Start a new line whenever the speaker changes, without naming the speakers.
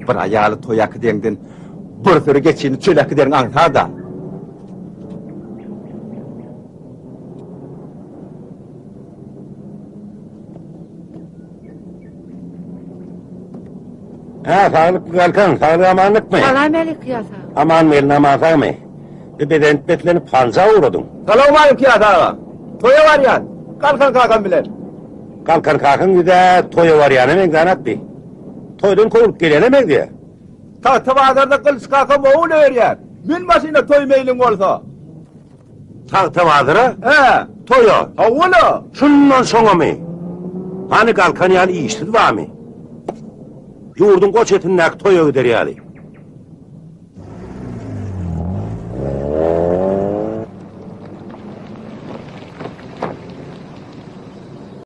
Bir aýaly toýa äkideňden bir süri geçini çöle äkideriň aňsat-a.
Hä, saglykmy Galkan, saglyk amanlykmy?
Salam älik Kyýas aga.
Aman gelin, aman sagmy? Bir bezenip beslenip hanja ugradyň.
Salowmaleýkim Kyýas aga. Toýa barýan, Galkan kakam bilen.
Galkan kakaň ýüz-ä toýa barýana meňzänok bi. Toýdan kowlup gelene meňzeýär.
Tagta bazarda Gylyç kakam owun öwürýär. Mün maşyna toý meýliň bolsa.
Tagta bazara?
Hä.
Toýa?
Hawa-la.
Şundan soňamy? Hany Galkan ýaly işsiz barmy? Ýurduň goç etindäki toýa gider ýaly.